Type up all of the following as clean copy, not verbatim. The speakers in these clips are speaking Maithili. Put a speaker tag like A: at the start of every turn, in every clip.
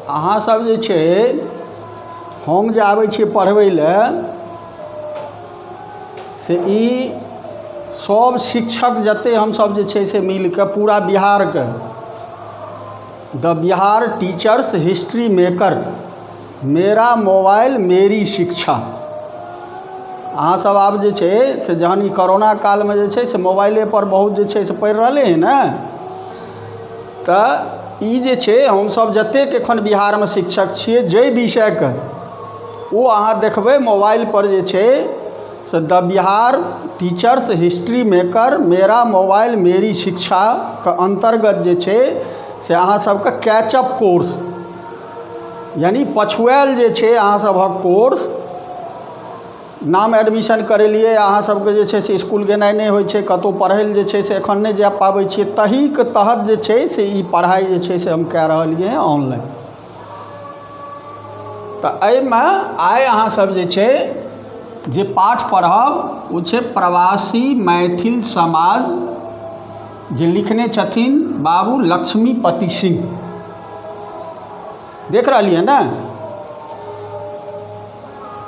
A: अहाँसभ जे छै, हम जे आबै छियै पढ़बै लए से ई सभ शिक्षक जतेक हमसभ जे छै से मिलि कऽ पूरा बिहारके द बिहार टीचर्स हिस्ट्री मेकर मेरा मोबाइल मेरी शिक्षा। अहाँसभ आब जे छै से जहन ई करोना कालमे जे छै से मोबाइलेपर बहुत जे छै से पढ़ि रहलै हँ ने, तऽ ई जे छै हमसभ जतेक एखन बिहारमे शिक्षक छियै जाहि विषयके, ओ अहाँ देखबै मोबाइलपर जे छै से द बिहार टीचर्स हिस्ट्री मेकर मेरा मोबाइल मेरी शिक्षाके अन्तर्गत जे छै से अहाँ सबके कैचअप कोर्स, यानि पछुआएल जे छै अहाँ सभक कोर्स, नाम एडमिशन करेलियै, अहाँ सबके जे छै से इसकुल गेनाइ नहि होइ छै, कतहु पढ़ै लए जे छै से एखन नहि जा पाबै छियै, ताहिके तहत जे छै से ई पढ़ाइ जे छै से हम कए रहलियै हँ ऑनलाइन। तऽ एहिमे आइ अहाँसभ जे छै जे पाठ पढ़ब ओ छै प्रवासी मैथिल समाज, जे लिखने छथिन बाबू लक्ष्मीपति सिंह। देख रहलियै ने,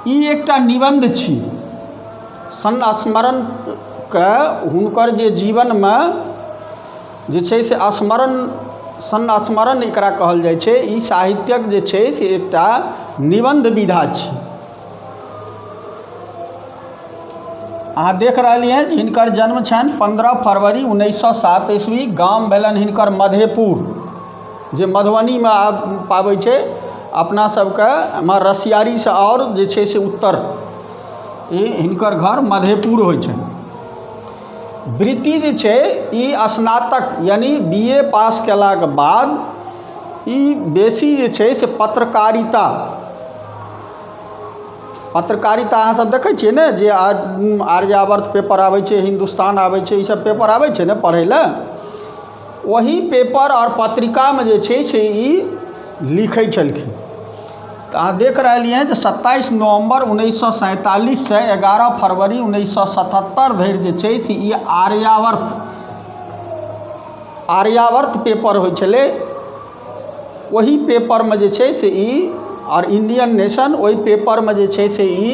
A: ई एकटा निबन्ध छी। संस्मरणके हुनकर जे जीवनमे जे छै से स्मरण, संस्मरण एकरा कहल जाइ छै। ई साहित्यक जे छै से एकटा निबन्ध विधा छी। अहाँ देख रहलियै हँ जे हिनकर जन्म छनि 15 फरवरी 1907 ईस्वी। गाम भेलनि हिनकर मधेपुर, जे मधुबनीमे आब पाबै छै अपना सबके, एम्हर रसियारीसँ आओर जे छै से उत्तर ई हिनकर घर मधेपुर होइ छनि। वृत्ति जे छै ई स्नातक यानि बी ए पास कयलाके बाद ई बेसी जे छै से पत्रकारिता। पत्रकारिता अहाँ सब देखै छियै ने जे आर्यावर्त पेपर आबै छै, हिन्दुस्तान आबै छै, ई सब पेपर आबै छै ने पढ़ै लए, ओही पेपर आओर पत्रिकामे जे छै से ई लिखै छलखिन। तऽ अहाँ देख रहलियै हँ जे 27 नवम्बर 1947सँ 11 फरवरी 1977 धरि जे छै से ई आर्यावर्त, आर्यावर्त पेपर होइ छलै, ओही पेपरमे जे छै से ई आओर इण्डियन नेशन, ओहि पेपरमे जे छै से ई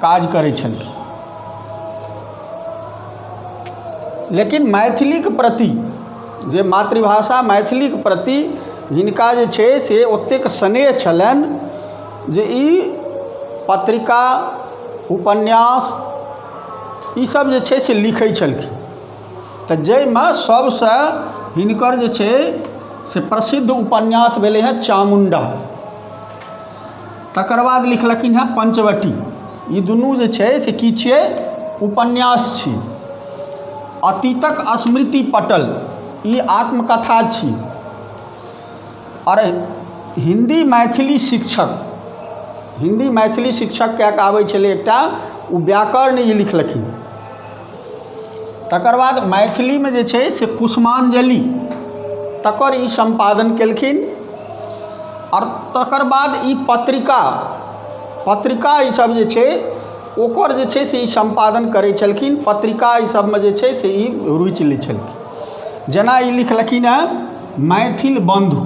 A: काज करै छलखिन। लेकिन मैथिलीके प्रति जे मातृभाषा मैथिलीके प्रति हिनका जे छै से ओतेक स्नेह छलनि जे ई पत्रिका, उपन्यास ईसब जे छै से लिखै छलखिन। तऽ जाहिमे सबसँ हिनकर जे छै से प्रसिद्ध उपन्यास भेलै हँ चामुण्डा, तकर बाद लिखलखिन हँ पञ्चवटी। ई दुनू जे छै से की छियै? उपन्यास छी। अतीतक स्मृति पटल ई आत्मकथा छी। आओर हिन्दी मैथिली शिक्षक, हिन्दी मैथिली शिक्षक कए कऽ आबै छलै एकटा, ओ व्याकरण ई लिखलखिन। तकर बाद मैथिलीमे जे छै से कुसुमाञ्जलि, तकर ई सम्पादन केलखिन। आओर तकर बाद ई पत्रिका, पत्रिका ईसब जे छै ओकर जे छै से ई सम्पादन करै छलखिन। पत्रिका ईसबमे जे छै से ई रुचि लै छलखिन। जेना ई लिखलखिन हँ मैथिल बन्धु।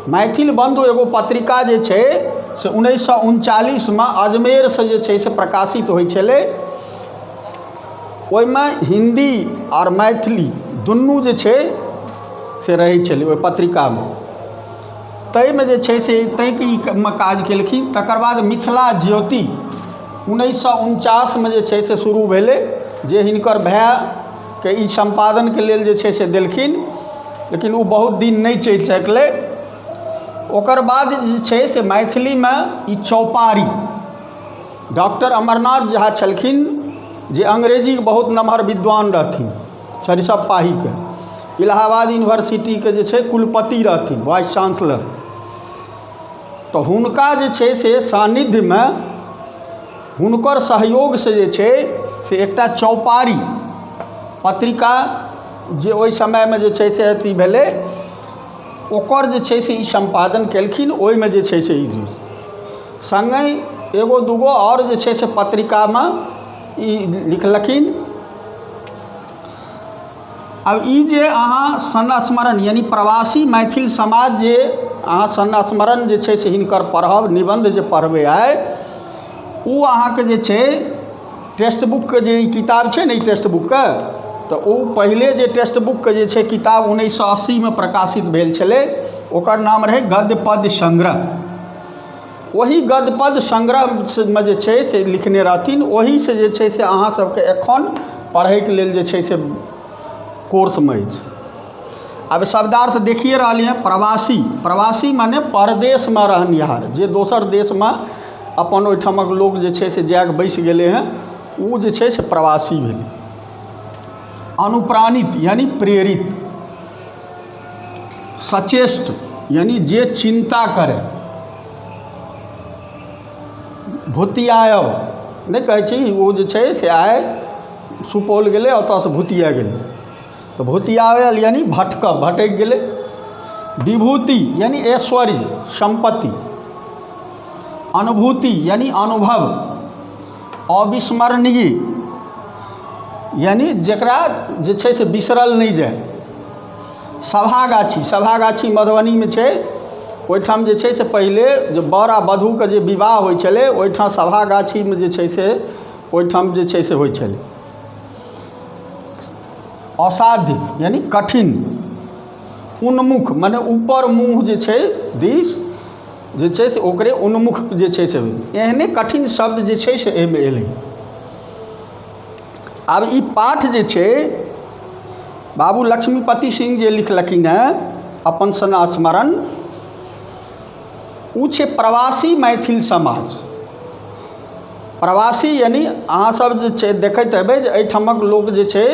A: मैथिल बन्धु एगो पत्रिका जे छै से 1939मे अजमेरसँ जे छै से प्रकाशित होइ छलै। ओहिमे हिन्दी आओर मैथिली दुनू जे छै से रहै छलै ओहि पत्रिकामे। ताहिमे जे छै से ताहिके ई मे काज केलखिन। तकर बाद मिथिला ज्योति 1949मे जे छै से शुरू भेलै, जे हिनकर भायके ई सम्पादनके लेल जे छै से देलखिन, लेकिन ओ बहुत दिन नहि चलि सकलै। ओकर बाद जे छै से मैथिलीमे ई चौपाड़ि, डॉक्टर अमरनाथ झा छलखिन जे अंग्रेजीके बहुत नमहर विद्वान रहथिन, सरिसब पाहीके इलाहाबाद यूनिवर्सिटीके जे छै कुलपति रहथिन, वाइस चांसलर। तऽ हुनका जे छै से सान्निध्यमे, हुनकर सहयोगसँ जे छै से एकटा चौपाड़ि पत्रिका जे ओहि समयमे जे छै से अथी भेलै, ओकर जे छै से ई सम्पादन केलखिन। ओहिमे जे छै से ई सङ्गहि एगो दूगो आओर जे छै से पत्रिकामे ई लिखलखिन। आब ई जे अहाँ संस्मरण यानि प्रवासी मैथिल समाज जे अहाँ संस्मरण जे छै से हिनकर पढ़ब, निबन्ध जे पढ़बै आइ, ओ अहाँके जे छै टेक्स्ट बुकके जे ई किताब छै ने, ई टेक्स्ट बुकके तऽ ओ पहिले जे टेक्स्ट बुकके जे छै किताब 1980मे प्रकाशित भेल छलै, ओकर नाम रहै गद्य पद्य संग्रह। ओही गद्य पद्य संग्रहमे जे छै से लिखने रहथिन, ओहीसँ जे छै से अहाँ सबके एखन पढ़ैके लेल जे छै से कोर्समे अछि। आब शब्दार्थ देखिए रहलियै हँ। प्रवासी, प्रवासी माने परदेशमे रहनिहार, जे दोसर देशमे अपन ओहिठामक लोक जे छै से जाकऽ बसि गेलै हँ, ओ जे छै से प्रवासी भेलै। अनुप्राणित यानि प्रेरित, सचेष्ट यानि जे चिन्ता करै, भुतिआयब नहि कहै छी, ओ जे छै से आइ सुपौल गेलै, ओतऽसँ भुतिया गेलै, तऽ भुतियायल यानि भटकब, भटकि गेलै। विभूति यानि ऐश्वर्य, सम्पत्ति। अनुभूति यानि अनुभव। अविस्मरणीय यानि जकरा जे छै से बिसरल नहि जाय। सभागाछी, सभागाछी मधुबनीमे छै, ओहिठाम जे छै से पहिले जे वर आ वधूके जे विवाह होइ छलै, ओहिठाम सभागाछीमे जे छै से ओहिठाम जे छै से होइ छलै। असाध्य यानि कठिन। उन्मुख मने ऊपर मुँह जे छै दिस जे छै से ओकरे उन्मुख जे छै से। एहने कठिन शब्द जे छै से एहिमे एलै। आब ई पाठ जे छै बाबू लक्ष्मीपति सिंह जे लिखलखिन हेँ अपन संस्मरण, ओ छै प्रवासी मैथिल समाज। प्रवासी यानि अहाँसभ जे छै देखैत हेबै जे एहिठामक लोक जे छै